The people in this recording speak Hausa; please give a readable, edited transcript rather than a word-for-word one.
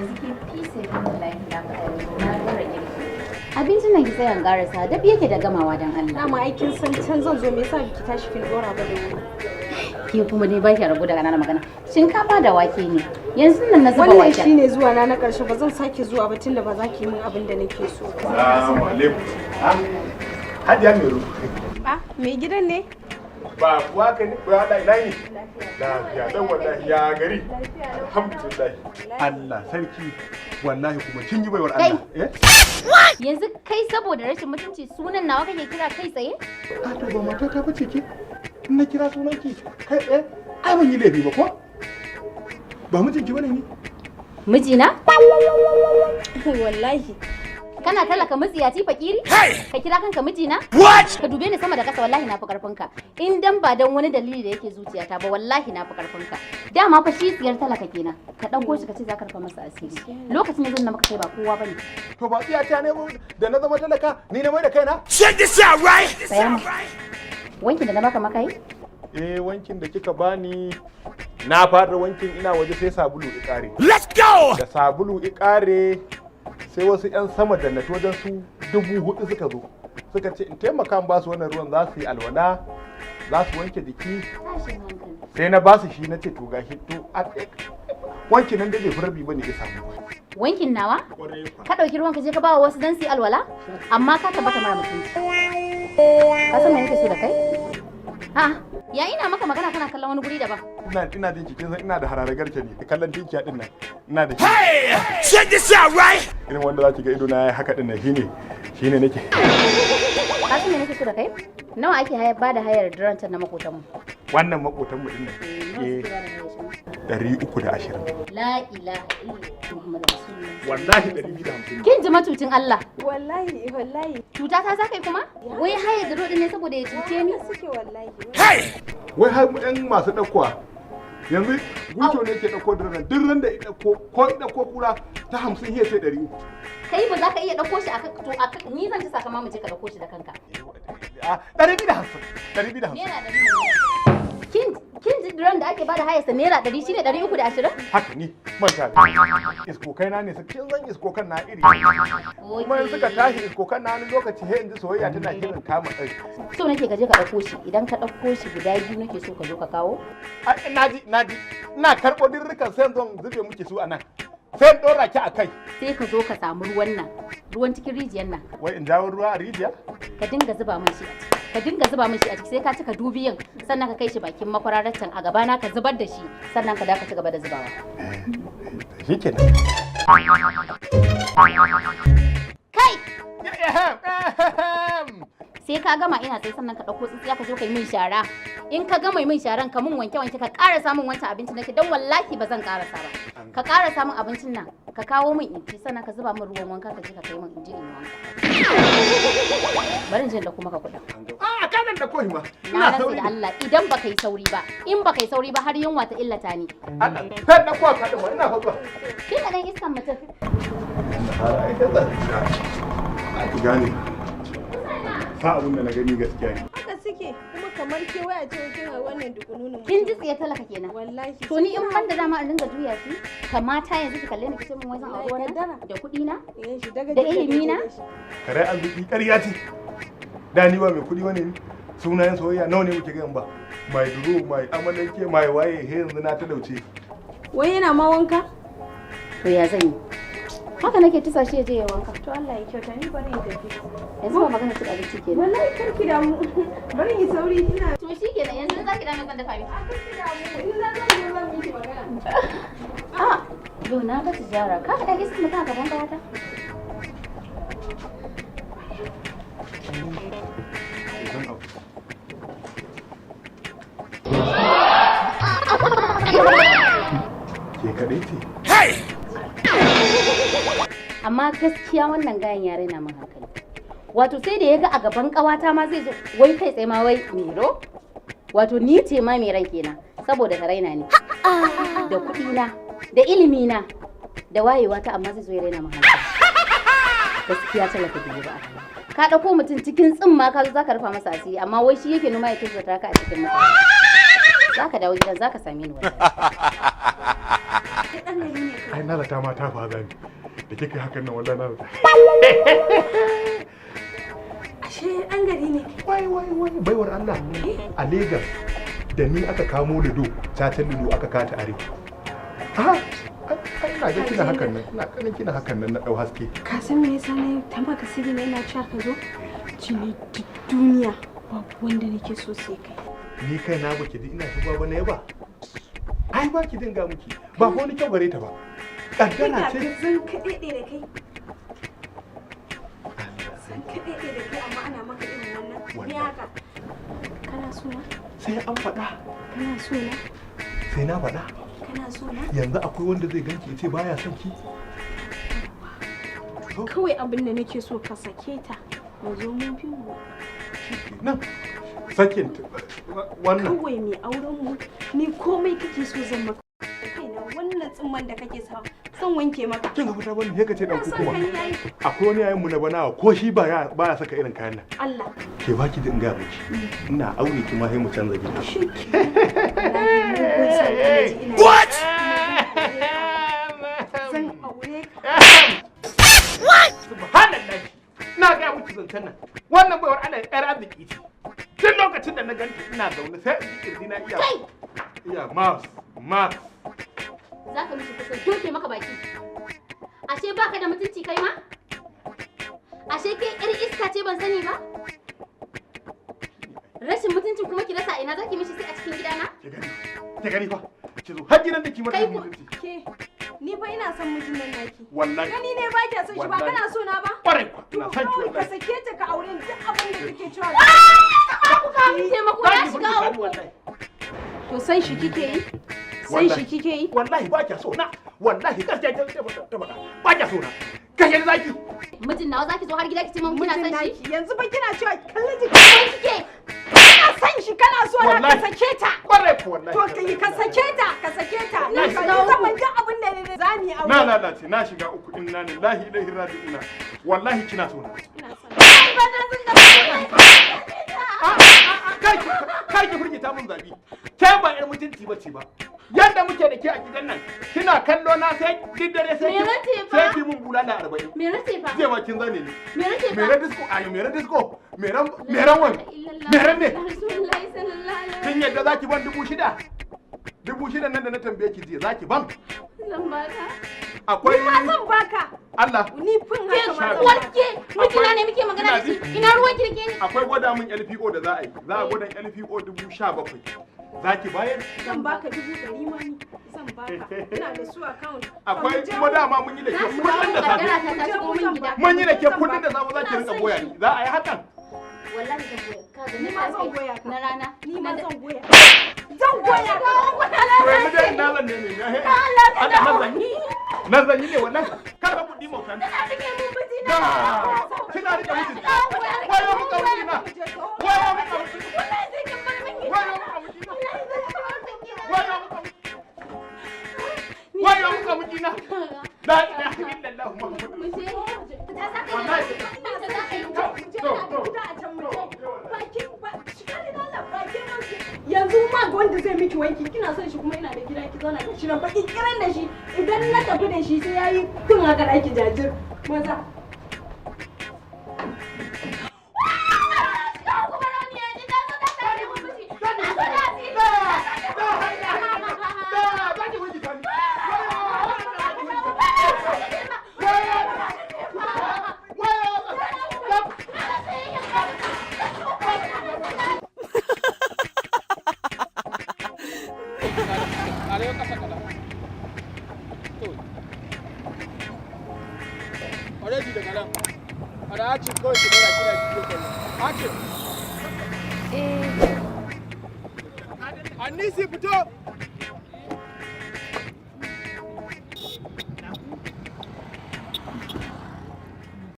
Yanzu ke fi sabilillahi na faɗa miki na ɗora girki. Abincin nan ki tsaya in ƙarasa, dab yake da gamawa, don Allah. Dama aikin san can zan zo, me yasa biki tashi kin dora ba da wuri? Ke kuma dai ba ki rabu da ƙananan magana. Shinkafa da wake ne. Yanzu nan na zuba Wannan waken. shine zuwa na na karshe, ba zan sake zuwa ba tunda ba za ki yi min abin da nake so. Salamu alaikum. Ah, Hajiya Mero. Ah, mai gidan ne? Ba kuwa ka ne ba da ina ne? Lafiya dan wallahi, ya gari. Alhamdulillah. Allah sarki, wallahi kuma kin yi baiwar Allah. Eh? Yanzu kai saboda rashin mutunci sunan nawa kake kira kai tsaye? Ah, to ba mata ta bace ke? In na kira sunanki kai tsaye ai ban yi laifi ba ko? Ba mijinki bane ni? Mijina? Wallahi. Kana talaka matsiyaci fakiri? Ka kira kanka mijina? What? Ka dube ni sama da kasa, wallahi na fi karfin ka. In dan ba dan wani dalili da yake zuciyata ba, wallahi na fi karfin ka. Dama fa shi tsiyar talaka kenan. Ka dauko shi ka ce za ka rufa masa asiri. Lokacin da zan na maka kai ba kowa bane. To ba tsiyata ne da na zama talaka ni na mai da kaina? Check this out, right? Tsaya ma. Wankin da na baka maka yi? Eh, wankin da kika bani na fara wankin ina waje sai sabulu ya kare. Let's go! Da sabulu ya kare sai wasu 'yan sama da na wajen su 4,000 suka zo suka ce in taimaka in ba su wannan ruwan, za su yi alwala, za su wanke jiki. Tashin hankali. Sai na ba su shi, na ce to gashi, to a wanki nan da bai fi rabi bane ya samu. Wankin nawa? Kwarai kwa. Ka ɗauki ruwan ka je ka ba wa wasu dan su yi alwala? Amma ka tabbata mara mutunci. Ka san me nake so da kai? A'a, ya ina maka magana kana kallon wani guri daban. Ina jin cikin san ina da harare garke ne kallon tinkiya din nan ina da shi. Hey! Check this out, right? Irin wanda za ki ga ido na yayi haka din nan, shine nake. Ka san me nake so da kai? Nawa ake hayar bada hayar drum can na makotanmu? Wannan makotan mu din nan? Eh, 320. La ilaha illallah Muhammadu Rasulullah. Wallahi 250. Kin ji matucin Allah. Wallahi, wallahi. Cuta ta za ka yi kuma? Wai hayar drum din ne saboda ya cuce ni? Suke wallahi. Hey! Wai har yan masu ɗaukowa yanzu guto ne ke ɗauko drum duk ran da ya ɗauko, ko ya ɗauko kura ta 50 ya ce 300. Kai ba za ka iya ɗauko shi a to a ni zan ci sakama mu je ka ɗauko shi da kanka. A 250, 250. ₦100. Kin ji drum da ake bada hayarsa ₦100 shine 320? Haka ni manta da iskokai na ne su kin zan iskokan na iri kuma in suka tashi iskokan na wani lokaci sai in ji soyayya tana kiran kama kai. So nake ka je ka ɗauko shi, idan ka ɗauko shi guda biyu nake so ka zo ka kawo. Ai naji, naji, ina karɓo dirrikan sai in zo in zube miki su a nan, sai in ɗora ki a kai. Sai ka zo ka samu ruwan nan, ruwan cikin rijiyar nan. Wai in jawo ruwa a rijiya? Ka dinga zuba min shi a ciki. Ka dinga zuba min shi a ciki sai ka cika dubiyan, sannan ka kai shi bakin makwararar can a gabana ka zubar da shi, sannan ka da ka ci gaba da zubawa. Shikenan. Kai! Ehem, ehem. Sai ka gama ina tsaye, sannan ka ɗauko tsintsiya ka zo ka yi min shara. In ka gama yi min sharan ka mun wanke wanke, ka ƙara samun wancan abincin nake don wallahi ba zan ƙarasa ba. Ka ƙara samun abincin nan ka kawo min in ci, sannan ka zuba min ruwan wanka ka je ka kai min in je in yi wanka. Bari in je in ɗauko maka kuɗin. A kanan da kohi ma. Na Ina rantse sauri. da Allah idan baka yi sauri ba, in baka yi sauri ba har yunwa ta illata ni. Allah sai na kuwa ka ma ina fa zuwa. Kin ga dan iskan mutum. Ai da a ki gane sa abin da na gani gaskiya ne. Haka suke kuma kamar ke waya ce kin ga wannan dukununin. Kin ji tsiye talaka kenan. Wallahi. To ni in ban da dama in dinga juya shi, kamata yanzu ki kalle ni ki ce min wai zan auri wannan Kaddara. da kuɗi na? Yan shi daga Da ilimi na? Kare arziki ƙarya ce. Da ni ba mai kuɗi bane ni. Sunayen soyayya nawa ne muke gayan ba? Mai duro, mai amalanke, mai waye, he yanzu na talauce. Wai yana ma wanka? To ya zan yi? Haka nake tusa shi ya je ya wanka. To Allah ya kyauta, ni bari in tafi. Yanzu ba magana cin abinci kenan. Wallahi kar ki damu. Bari in yi sauri ina. To shi kenan, yanzu za ki dame zan dafa miki. Kar ki damu. In na zan je zan miki magana. Ah, yau na ga tijara. Ka ga ɗan mutum a gaban gawata. Zan abu. Ke kaɗai ce? Hey! Amma gaskiya wannan gayan ya raina min hankali. Wato sai da ya ga a gaban ƙawata ma zai zo wai kai tsaye ma wai Mero? Wato ni ce ma mai ran kenan saboda ta raina ni. Da kuɗi na, da ilimi na, da wayewa ta, amma zai zo ya raina min hankali. Gaskiya talaka bai yi ba a rayuwa. Ka ɗauko mutum cikin tsimma ka zo za ka rufa masa asiri, amma wai shi yake noma ya tozarta ka a cikin mutane. Za ka dawo gidan za ka same ni wallahi. Kai dan gari ne kai. Ai na zata ma ta fa zani da kika yi hakan nan, wallahi na zata. Ashe an gari ne. Wai wai wai, baiwar Allah, a Lagos da ni aka kamo lido, cacan lido aka kata arewa. Ah, ai ina ga kina hakan nan, ina ganin kina hakan nan na dau haske. Ka san me yasa ne ta maka sirri na ina cewa ka zo? Jini duk duniya babu wanda nake so sai kai. Ni kai na baki ji ina shigowa ba na yaba. Ai ba ki dinga miki ba ko ni kyau gare ta ba, kaddara Ina ce. ka zan kaɗe da kai. Zan kaɗe da kai, amma ana maka irin wannan. Me Wallahi. haka? Kana so na? Sai an faɗa. Kana so na? Sai na faɗa. Kana so na? Yanzu akwai wanda zai ganki ya ce baya son ki? Kawai abin da nake so, ka sake ta. Mu zo mun fi mu. Nan sakin wannan. Kawai mai auren mu, ni komai kake so zan maka. Kaina wannan tsimman da kake sawa zan wanke maka. Kin ga fita wannan sai ka ce dan Ina son kukuma. kai yayi. Akwai wani yayin mu na banawa, ko shi baya baya saka irin kayan nan. Allah. Ke baki da in ga miki, ina aure ki ma sai mu canza gida. Shi ke. Wallahi mugun son ka naji ina. What? Zan aure ka. Subhanallah, na ga miki zancen nan, wannan baiwar Allah yar arziki ce. Tun lokacin da na ganta ina zaune sai in ji kirji na iya iya mas mas. Za ka mishi kusan doke maka baki. Ashe baka da mutunci kai ma? Ashe ke yar iska ce, ban sani ba? Rashin mutuncin kuma ki rasa ina zaki mishi sai a cikin gidana? Ki gani, ki gani fa, ki zo har gidan da ki mata Kai ko- mutunci. Ke, ni fa ina son mijin nan naki. Wallahi. Gani ne ba kya son shi ba? Wallahi. Kana so na ba? Kwarai kuwa, To ina son ki. kawai ka Wallahi. sake ta ka aure ni, duk abin da kake cewa. Ku kawo min taimako, Za ya ki shiga burge ni uku. wallahi. To san shi kike yi? San Wallahi. shi kike yi? Wallahi ba kya so na. Wallahi gaskiya ta ta faɗa, ba kya so na. Kashe ni zaki. Mijin nawa zaki zo har gida ki ce mun kina Mijin son shi? naki. Yanzu ba kina cewa kallon jiki. Ko kike? Kana son shi, kana so na, ka Wallahi. sake ta. Kwarai kuwa, wallahi. To ka sake ta, ka sake ta. Na Ni ka shiga ni zaman duk abin da ne za mu yi aure. Na lalace, na shiga uku, inna lillahi ilaihi raji'una. Wallahi kina so na. Ina son. Ai ba na son ka. Kai kai, ki firgita mun zabi. Ke ba yar mutunci bace ba. Yadda muke da ke a gidan nan, kina kallo na sai duk dare sai Me ki nace fa? sai ki mun bulala 40. Me nace fa? Zai ma kin zane ni. Me nace fa? Mere disco, ayo mere disco, meran meran wani. Meran ne. Rasulullahi sallallahu alaihi Kin yadda zaki ban 6000? 6000 nan da na tambaye ki jiya, zaki ban? Zan baka. Akwai Ni ma zan baka. Allah. Ni fin Ke haka ma zan uwar baka. ke mijina ne muke magana da shi. Ina ruwan ki da ke ni? Akwai gwada min LPO da za a yi. Za a gwada LPO 17,000. Za ki bayar? Zan baka 100,000 ma ni. Zan baka. Ina da su account. Akwai kuma dama mun yi da ke kullum da safe. Kaddara ta ta shigo min gida. Mun yi da ke kullum da safe za ki rinka goya ni. Za a yi hakan? Wallahi zan goya. Ka ga Ni ma zan goya ka. na rana. Ni ma zan goya. Zan goya ka. To yanzu dai ina zan ne ne. Allah ka Allah, nan dawo. zan yi. Nan zan yi ne wallahi. Kar ka kudi mautan. Ina rike mun mijina. Da. Kina rike mijin. Wayo muka mijina. Wayo muka mijina. Wallahi sai kin bar min gida. Wayo muka mijina. Wallahi zan bar min gida. Wayo muka Wayo muka mijina. La ilaha illallah Muhammadur Mu je. Ta za ka yi. Wallahi. Ta za ka yi. To, to. Yanzu ma ga wanda zai miki wanki, kina son shi kuma ina da gida, ki zauna da shi nan baki kiran da shi. Idan na tafi da shi sai yayi kun haka daki jajir maza. Da, za ki firgita ni. Wayo. Wayo. Arewa kasa kaɗan. To. Already daga nan. A da action kawai ki dora kina bidiyo kallon. Action. Eh. Anisi, fito.